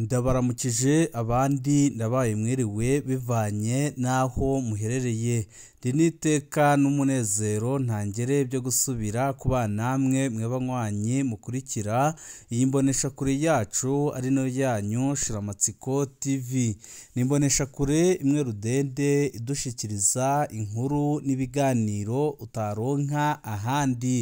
Ndabaramukije abandi ndabaye mwiriwe bivanye n'aho muherereye. Ndi n'iteka n'umunezero ntangere byo gusubira kubana namwe mwe banywanyi mukurikira iyi mboneshakure yacu ari nayo yanyu Shiramatsiko TV. Ni imboneshakure imwe rudende idushikiriza inkuru n'ibiganiro utaronka ahandi.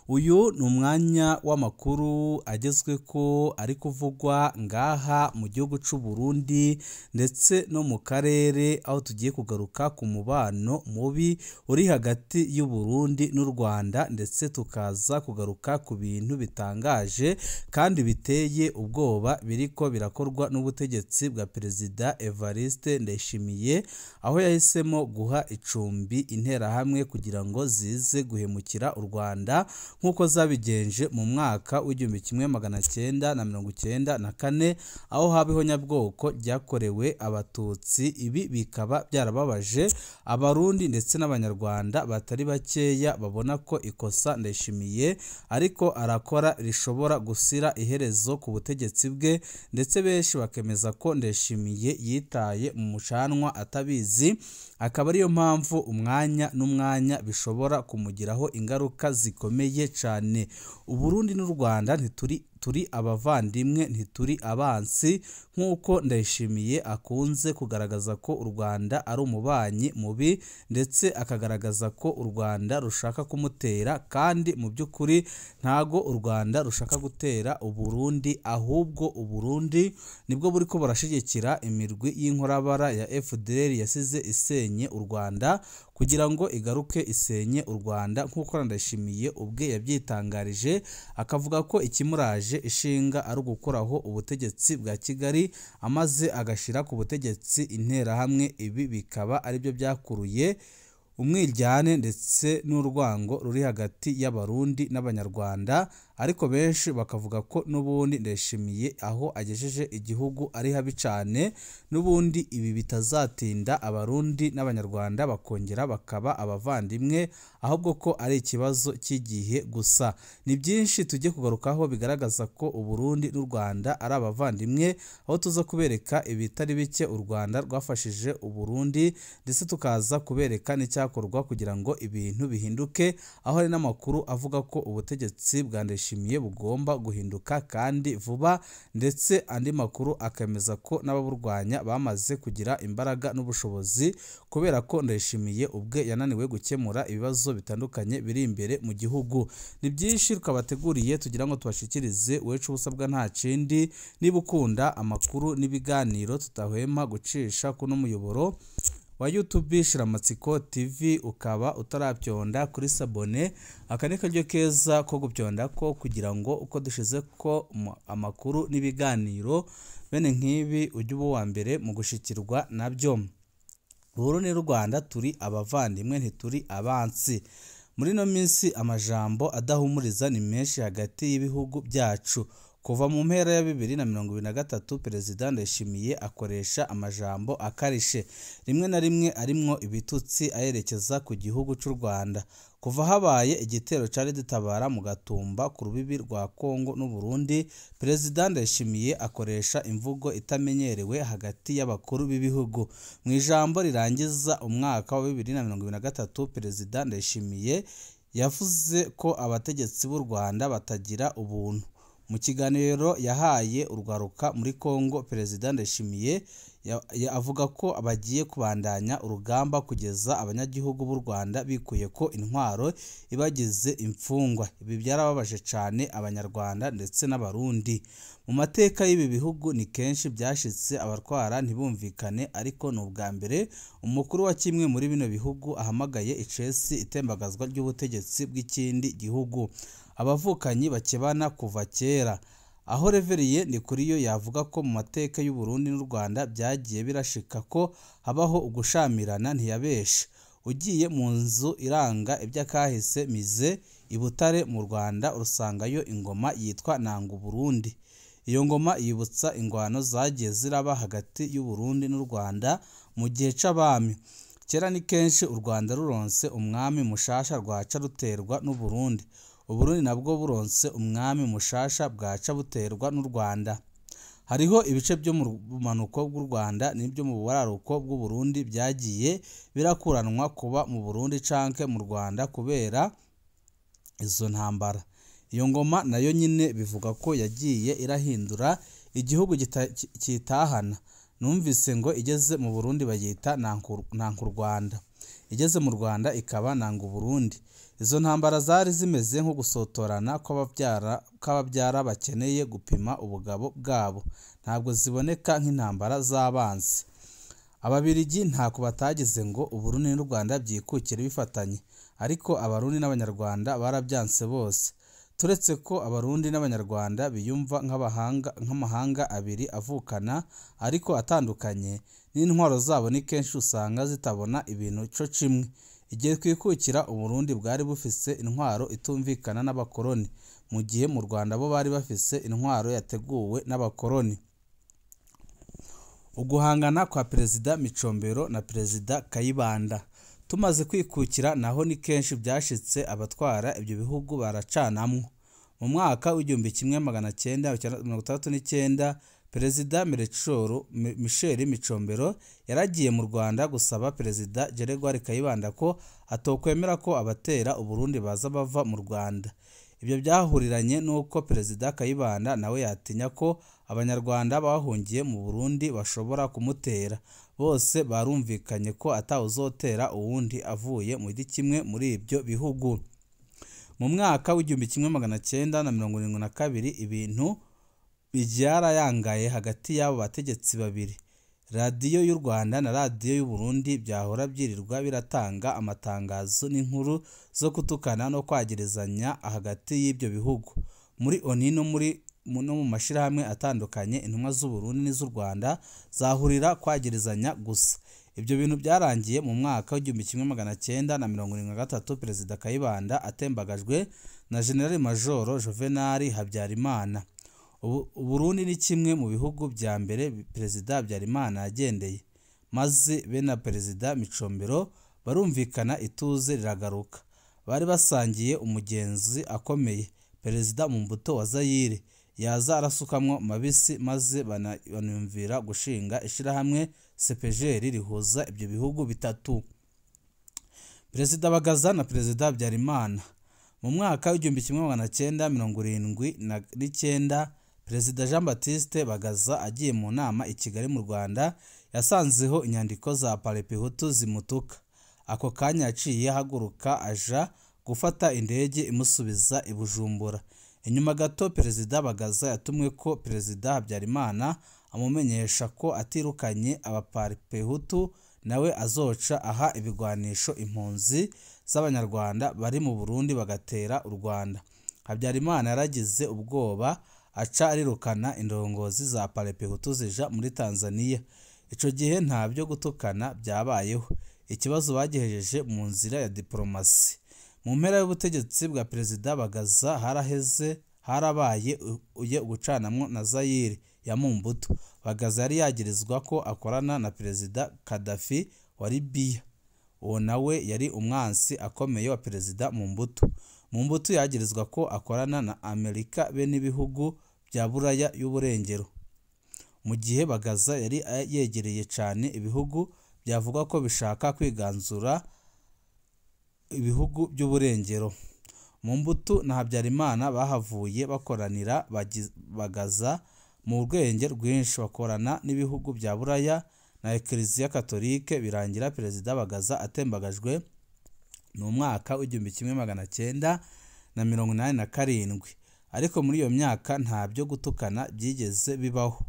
Uyu ni umwanya w'amakuru agezweko ari kuvugwa ngaha mu gihugu c'u Burundi ndetse no mu karere, aho tugiye kugaruka ku mubano mubi uri hagati y'u Burundi n'u Rwanda, ndetse tukaza kugaruka ku bintu bitangaje kandi biteye ubwoba biriko birakorwa n'ubutegetsi bwa Perezida Evariste Ndayishimiye, aho yahisemo guha icumbi interahamwe kugira ngo zize guhemukira u Rwanda nk'uko zabigenje mu mwaka w'1994, aho habaho nyabwoko ryakorewe Abatutsi. Ibi bikaba byarababaje Abarundi ndetse n'Abanyarwanda batari bakeya babona ko ikosa Ndayishimiye ariko arakora rishobora gusira iherezo ku butegetsi bwe, ndetse benshi bakemeza ko Ndayishimiye yitaye mu mucanwa atabizi, akaba ariyo mpamvu umwanya n'umwanya bishobora kumugiraho ingaruka zikomeye cyane. Uburundi n'u Rwanda ntituri turi abavandimwe, ntituri abansi, nk'uko Ndayishimiye akunze kugaragaza ko u Rwanda ari umubanyi mubi, ndetse akagaragaza ko u Rwanda rushaka kumutera, kandi mu by'ukuri ntago u Rwanda rushaka gutera Uburundi, ahubwo Uburundi nibwo buriko burashigikira imirwi y'inkorabara ya FDL yasize isenye u Rwanda kugira ngo igaruke isenye u Rwanda, nk'uko Ndayishimiye ubwe yabyitangarije, akavuga ko ikimuraje ishinga ari ugukuraho ubutegetsi bwa Kigali amaze agashira ku butegetsi interahamwe. Ibi bikaba aribyo byakuruye umwiryane ndetse n'urwango ruri hagati y'Abarundi n'Abanyarwanda, ariko benshi bakavuga ko n'ubundi Ndayishimiye aho agejeje igihugu ari habi cyane, n'ubundi ibi bitazatinda Abarundi n'Abanyarwanda bakongera bakaba abavandimwe, ahubwo ko ari ikibazo cy'igihe gusa. Ni byinshi tujye kugarukaho bigaragaza ko Uburundi n'u Rwanda ari abavandimwe, aho tuza kubereka ibitari bike u Rwanda rwafashije Uburundi, ndetse tukaza kubereka n'icyakorwa kugira ngo ibintu bihinduke, aho hari n'amakuru avuga ko ubutegetsi bwa Ndayishimiye bugomba guhinduka kandi vuba, ndetse andi makuru akemeza ko n'ababurwanya bamaze kugira imbaraga n'ubushobozi kubera ko Ndayishimiye ubwe yananiwe gukemura ibibazo bitandukanye biri imbere mu gihugu. Ni byinshi twabateguriye tugira ngo tubashikirize, wecu ubusabwa nta kindi, niba ukunda amakuru n'ibiganiro tutahwema gucisha kuno muyoboro wa YouTube Shiramatsiko TV, ukaba utarabyonda kuri sabone, aka ni karyo keza ko gubyonda ko kugira ngo uko dushize ko amakuru n'ibiganiro bene nk'ibi ujye uba uwa mbere mu gushikirwa nabyo. Burundi n'u Rwanda turi abavandimwe, ntituri abansi. Muri no minsi amajambo adahumuriza ni menshi hagati y'ibihugu byacu. Kuva mu mpera ya 2023 Perezida Ndayishimiye akoresha amajambo akarishe, rimwe na rimwe arimwo ibitutsi ayerekeza ku gihugu c'u Rwanda. Kuva habaye igitero cari dutabara mu Gatumba ku rubibi rwa Kongo n'u Burundi, Perezida Ndayishimiye akoresha imvugo itamenyerewe hagati y'abakuru b'ibihugu. Mu ijambo rirangiza umwaka wa 2023, Perezida Ndayishimiye yavuze ko abategetsi b'u Rwanda batagira ubuntu. Mu kiganiro yahaye urwaruka muri Kongo, Perezida Ndayishimiye avuga ko bagiye kubandanya urugamba kugeza abanyagihugu b'u Rwanda bikuye ko intwaro ibagize imfungwa. Ibi byarababaje cyane Abanyarwanda ndetse n'Abarundi. Mu mateka y'ibi bihugu ni kenshi byashitse abatwara ntibumvikane, ariko ni ubwa mbere umukuru wa kimwe muri bino bihugu ahamagaye icesi itembagazwa ry'ubutegetsi bw'ikindi gihugu. Abavukanyi bakebana kuva kera. Aho Reveriye Ndikuriyo yavuga ko mu mateka y'u Burundi n'u Rwanda byagiye birashika ko habaho ugushamirana, ntiyabesha. Ugiye mu nzu iranga iby'akahise mize i Butare mu Rwanda urusangayo ingoma yitwa Nanga Burundi. Iyo ngoma yibutsa ingwano zagiye ziraba hagati y'u Burundi n'u Rwanda mu gihe c'abami. Kera ni kenshi u Rwanda ruronse umwami mushasha rwaca ruterwa n'u Burundi. Uburundi nabwo buronse umwami mushasha bwaca buterwa n'u Rwanda. Hariho ibice byo mu bumanuko bw'u Rwanda n'ibyo mu buraruko bw'u Burundi byagiye birakuranwa kuba mu Burundi canke mu Rwanda kubera izo ntambara. Iyo ngoma nayo nyine bivuga ko yagiye irahindura igihugu kitahana. Numvise ngo igeze mu Burundi bayita Nanku Rwanda, igeze mu Rwanda ikaba Nangu Burundi. Izo ntambara zari zimeze nko gusotorana kw'ababyara bakeneye gupima ubugabo bwabo, ntabwo ziboneka nk'intambara z'abanzi. Ababirigi ntako batagize ngo Uburundi n'u Rwanda byikukire bifatanye, ariko Abarundi n'Abanyarwanda barabyanse bose. Turetse ko Abarundi n'Abanyarwanda biyumva nk'amahanga abiri avukana ariko atandukanye, n'intwaro zabo ni kenshi usanga zitabona ibintu co kimwe. Igihe twikukira, Uburundi bwari bufise intwaro itumvikana n'abakoroni, mu gihe mu Rwanda bo bari bafise intwaro yateguwe n'abakoroni. Uguhangana kwa Perezida Micombero na Perezida Kayibanda. Tumaze kwikukira naho ni kenshi byashitse abatwara ibyo bihugu baracanamwo. Mu mwaka w'1969 Perezida Michel Micombero yaragiye mu Rwanda gusaba Perezida Gregoire Kayibanda ko atokwemera ko abatera Uburundi baza bava mu Rwanda. Ibyo byahuriranye n'uko Perezida Kayibanda nawe yatinya ko Abanyarwanda bahungiye mu Burundi bashobora kumutera. Bose barumvikanye ko atawuzotera uwundi avuye muri kimwe muri ibyo bihugu. Mu mwaka w'1972 ibintu byarayangaye hagati y'abo bategetsi babiri. Radiyo y'u Rwanda na radiyo y'u Burundi byahora byirirwa biratanga amatangazo n'inkuru zo kutukana no kwagirizanya hagati y'ibyo bihugu. Muri ONU no mu mashirahamwe atandukanye, intumwa z'u Burundi n'iz'u Rwanda zahurira kwagirizanya gusa. Ibyo bintu byarangiye mu mwaka w'1973 Perezida Kayibanda atembagajwe na General Major Juvenal Habyarimana. Uburundi ni kimwe mu bihugu bya mbere Perezida Habyarimana yagendeye, maze be na Perezida Micombero barumvikana, ituze riragaruka. Bari basangiye umugenzi akomeye, Perezida Mobutu wa Zaire, yaza arasukamwo mabisi, maze banumvira gushinga ishirahamwe CPGL rihuza ibyo bihugu bitatu. Perezida Bagaza na Perezida Habyarimana. Mu mwaka w'1979 Perezida Jean Baptiste Bagaza agiye mu nama i Kigali mu Rwanda, yasanzeho inyandiko za Palepehutu zimutuka. Ako kanya yaciye ahaguruka aja gufata indege imusubiza i Bujumbura. Inyuma gato Perezida Bagaza yatumwe ko Perezida Habyarimana amumenyesha ko atirukanye abaparipehutu nawe azoca aha ibigwanisho impunzi z'Abanyarwanda bari mu Burundi bagatera u Rwanda. Habyarimana yaragize ubwoba aca arirukana indongozi za Palepehutu zija muri Tanzania. Ico gihe nta byo gutukana byabayeho, ikibazo bagihejeje mu nzira ya diplomasi. Mu mpera y'ubutegetsi bwa Perezida Bagaza haraheze harabaye uye gucanamwo na Zaire ya Mobutu. Bagaza yari yagirizwa ko akorana na Perezida Gaddafi wa Libya. Uwo nawe yari umwansi akomeye wa Perezida Mobutu. Mobutu yagirizwa ko akorana na Amerika be n'ibihugu bya Buraya y'Uburengero. Mu gihe Bagaza yari yegereye cyane ibihugu byavugwa ko bishaka kwiganzura ibihugu by'Uburengero. Mobutu na Habyarimana bahavuye bakoranira Bagaza mu rwenge rwinshi, bakorana n'ibihugu bya Buraya na Eklezia Katolike, birangira Perezida Bagaza atembagajwe mu mwaka w'1987. Ariko muri iyo myaka nta byo gutukana byigeze bibaho.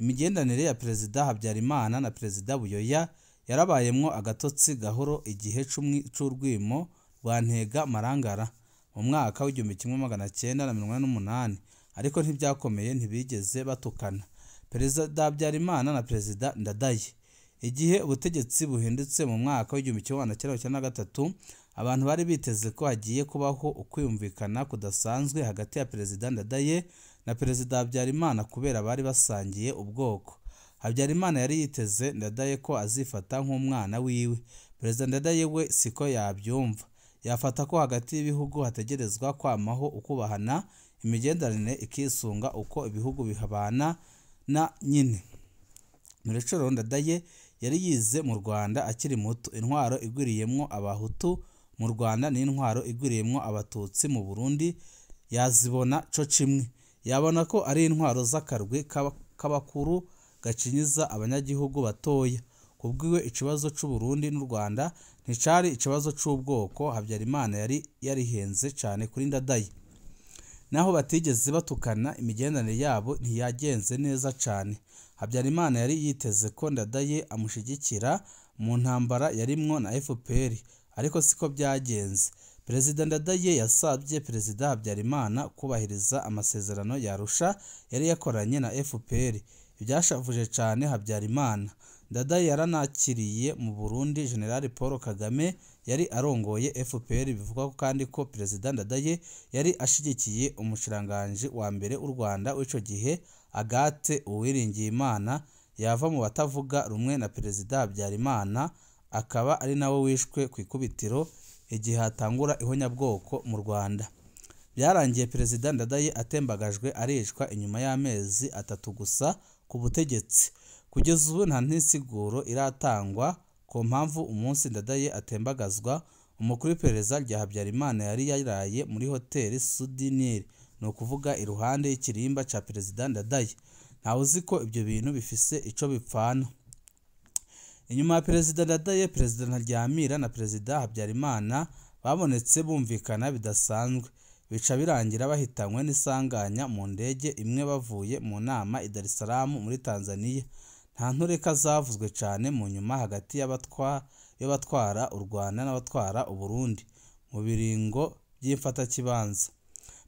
Imigenderanire ya Perezida Habyarimana na Perezida Buyoya yarabayemwo agatotsi gahoro igihe c'urwimo rwa Ntega Marangara mu mwaka w'1988, ariko ntibyakomeye, ntibigeze batukana. Perezida Habyarimana na Perezida Ndadaye. Igihe ubutegetsi buhindutse mu mwaka w'1993, abantu bari biteze ko hagiye kubaho ukwiyumvikana kudasanzwe hagati ya Perezida Ndadaye na Perezida Habyarimana kubera bari basangiye ubwoko. Habyarimana yari yiteze Ndadaye ko azifata nk'umwana wiwe. Perezida Ndadaye we siko yabyumva, yafata ko hagati y'ibihugu hategerezwa kwamaho ukubahana, imigenderanire ikisunga uko ibihugu bihabana na nyine. Melchior Ndadaye yari yize mu Rwanda akiri muto. Intwaro igwiriyemwo abahutu mu Rwanda n'intwaro igwiriyemwo abatutsi mu Burundi yazibona co cimwe. Yabona ko ari intwaro z'akarwi k'abakuru gacinyiza abanyagihugu batoya. Kubwiwe ikibazo c'u Burundi n'u Rwanda nticari ikibazo c'ubwoko. Habyarimana yari yarihenze cane kuri Ndadaye. Naho batigeze batukana, imigenderanire yabo ntiyagenze neza cane. Habyarimana yari yiteze ko Ndadaye amushigikira mu ntambara yarimwo na FPR, ariko siko byagenze. Perezida Ndadaye yasabye Perezida Habyarimana kubahiriza amasezerano ya Arusha yari yakoranye na FPR. Ibyashavuje cane Habyarimana. Ndadaye yaranakiriye mu Burundi General Paul Kagame yari arongoye FPR. Bivugwa kandi ko Perezida Ndadaye yari ashigikiye umushikiranganji wa mbere w'u Rwanda w'ico gihe Agathe Uwiringiyimana, yava mu batavuga rumwe na Perezida Habyarimana, akaba ari nawe wishwe ku ikubitiro igihe hatangura ihonyabwoko mu Rwanda. Byarangiye Perezida Ndadaye atembagajwe aricwa inyuma y'amezi 3 gusa ku butegetsi. Kugeza ubu nta ntisiguro iratangwa ku mpamvu umunsi Ndadaye atembagazwa umukuru w'iperereza rya Habyarimana yari yaraye muri hoteli Sudinir, ni ukuvuga iruhande y'ikirimba ca Perezida Ndadaye. Ntawe uzi ko ibyo bintu bifise ico bipfana. Inyuma ya Perezida Ndadaye, Perezida Ntaryamira na Perezida Habyarimana babonetse bumvikana bidasanzwe, bica birangira bahitanywe n'isanganya mu ndege imwe bavuye mu nama i Dar es Salaam muri Tanzania. Nta ntureka zavuzwe cane mu nyuma hagati y'abatwara u Rwanda n'abatwara u Burundi mu biringo by'imfatakibanza.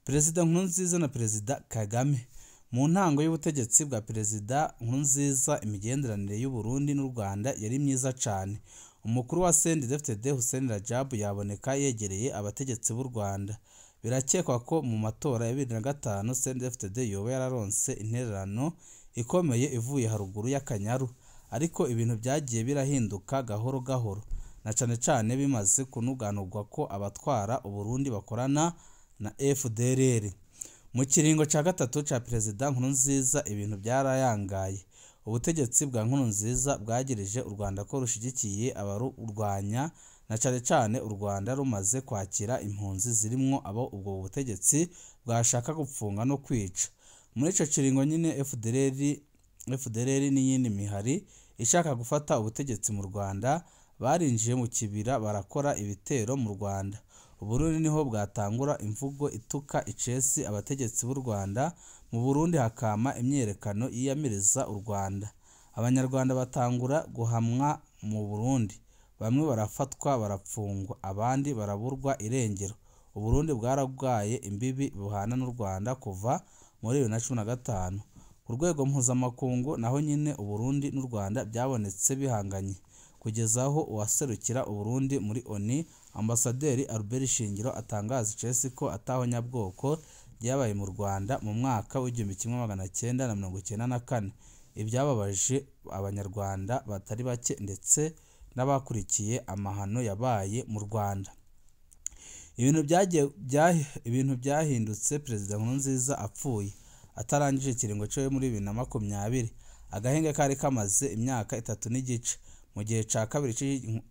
Perezida Nkurunziza na Perezida Kagame. Mu ntango y'ubutegetsi bwa Perezida Nkurunziza, imigenderanire y'u Burundi n'u Rwanda yari myiza cane. Umukuru wa CNDD-FDD Hussein Rajab yaboneka yegereye abategetsi b'u Rwanda. Birakekwa ko mu matora ya 2005 CNDD-FDD yoba yararonse intererano ikomeye ivuye haruguru y'Akanyaru, ariko ibintu byagiye birahinduka gahoro gahoro, na cane cane bimaze kunuganurwa ko abatwara u Burundi bakorana na FDLR. Mu kiringo ca gatatu ca Perezida Nkurunziza ibintu byarayangaye. Ubutegetsi bwa Nkurunziza bwagirije u Rwanda ko rushigikiye abarurwanya, na cane cane u Rwanda rumaze kwakira impunzi zirimwo abo ubwo butegetsi bwashaka gupfunga no kwica. Muri ico kiringo nyine FDLR n'iyindi mihari ishaka gufata ubutegetsi mu Rwanda barinjiye mu kibira barakora ibitero mu Rwanda. Uburundi niho bwatangura imvugo ituka icesi abategetsi b'u Rwanda. Mu Burundi hakama imyerekano yiyamiriza u Rwanda. Abanyarwanda batangura guhamwa mu Burundi, bamwe barafatwa barapfungwa, abandi baraburwa irengero. Uburundi bwarabwaye imbibi buhana n'u Rwanda kuva muri 2015. Ku rwego mpuzamakungu naho nyine Uburundi n'u Rwanda byabonetse bihanganye, kugeza aho uwaserukira Uburundi muri ONU Ambasaderi Albert Shingiro atangaza icesi ko atahonyabwoko ryabaye mu Rwanda mu mwaka w'1994, ibyababaje abanyarwanda batari bake ndetse n'abakurikiye amahano yabaye mu Rwanda. Ibintu byahindutse Perezida Nkurunziza apfuye atarangije ikiringo cyo muri 2020. Agahenge kari kamaze imyaka 3 n'igice. Mu gihe ca kabiri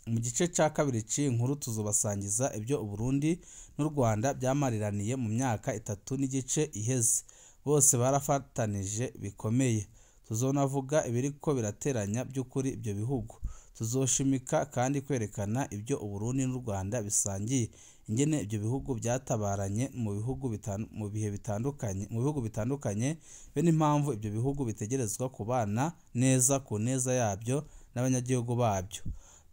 mu gice ca kabiri c'inkuru tuzobasangiza ibyo Uburundi n'u Rwanda byamariraniye mu myaka 3 n'igice iheze. Bose barafatanije bikomeye. Tuzonavuga ibiriko birateranya by'ukuri ibyo bihugu. Tuzoshimika kandi kwerekana ibyo Uburundi n'u Rwanda bisangiye, ingene ibyo bihugu byatabaranye mu bihugu mu bihe bitandukanye, mu bihugu bitandukanye, be n'impamvu ibyo bihugu bitegerezwa kubana neza ku neza yabyo n'abanyagihugu babyo.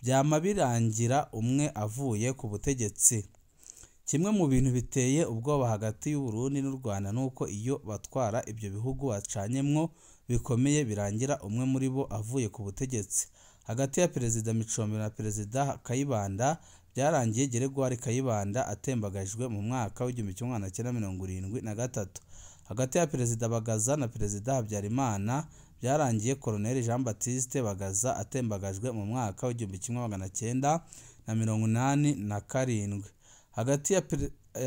Byama birangira umwe avuye ku butegetsi. Kimwe mu bintu biteye ubwoba hagati y'u Burundi n'u Rwanda nuko iyo batwara ibyo bihugu bacanyemwo bikomeye birangira umwe muri bo avuye ku butegetsi. Hagati ya Perezida Micombero na Perezida Kayibanda byarangiye Gregoire Kayibanda atembagajwe mu mwaka w'1973. Hagati ya Perezida Bagaza na Perezida Habyarimana byarangiye Colonel Jean Baptiste Bagaza atembagajwe mu mwaka w'1987. Hagati ya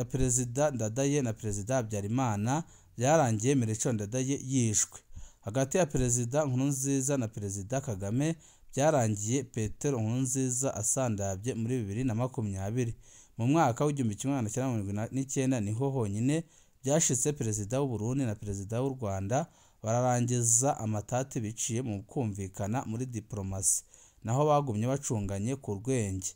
Perezida Ndadaye na Perezida Habyarimana Byarangiye Melchior Ndadaye yishwe. Hagati ya Perezida Nkurunziza na Perezida Kagame byarangiye Petero Nkurunziza asandabye muri 2020. Mu mwaka w'1979 niho honyine byashitse Perezida w'u Burundi na Perezida w'u Rwanda bararangiza amatati biciye mu kumvikana muri diplomasi, naho bagumye bacunganye ku rwenge.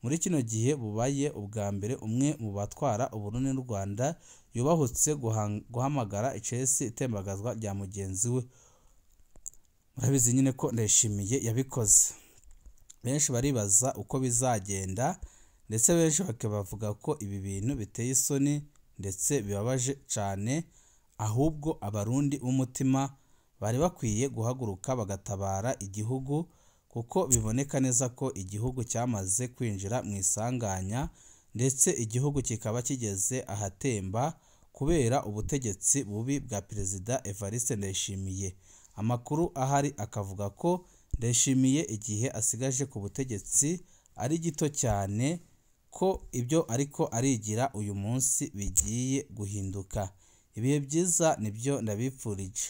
Muri kino gihe bubaye ubwa mbere umwe mu batwara Uburundi n'u Rwanda yubahutse guhamagara icesi itembagazwa rya mugenzi we. Murabizi nyine ko Ndayishimiye yabikoze. Benshi baribaza uko bizagenda, ndetse benshi bakabavuga ko ibi bintu biteye isoni ndetse bibabaje cyane. Ahubwo Abarundi b'umutima bari bakwiye guhaguruka bagatabara igihugu, kuko biboneka neza ko igihugu cyamaze kwinjira mu isanganya, ndetse igihugu kikaba kigeze ahatemba kubera ubutegetsi bubi bwa Perezida Evariste Ndayishimiye. Amakuru ahari akavuga ko Ndayishimiye igihe asigaje ku butegetsi ari gito cyane, ko ibyo ariko arigira uyu munsi bigiye guhinduka. Ibihe byiza nibyo ndabipfurije.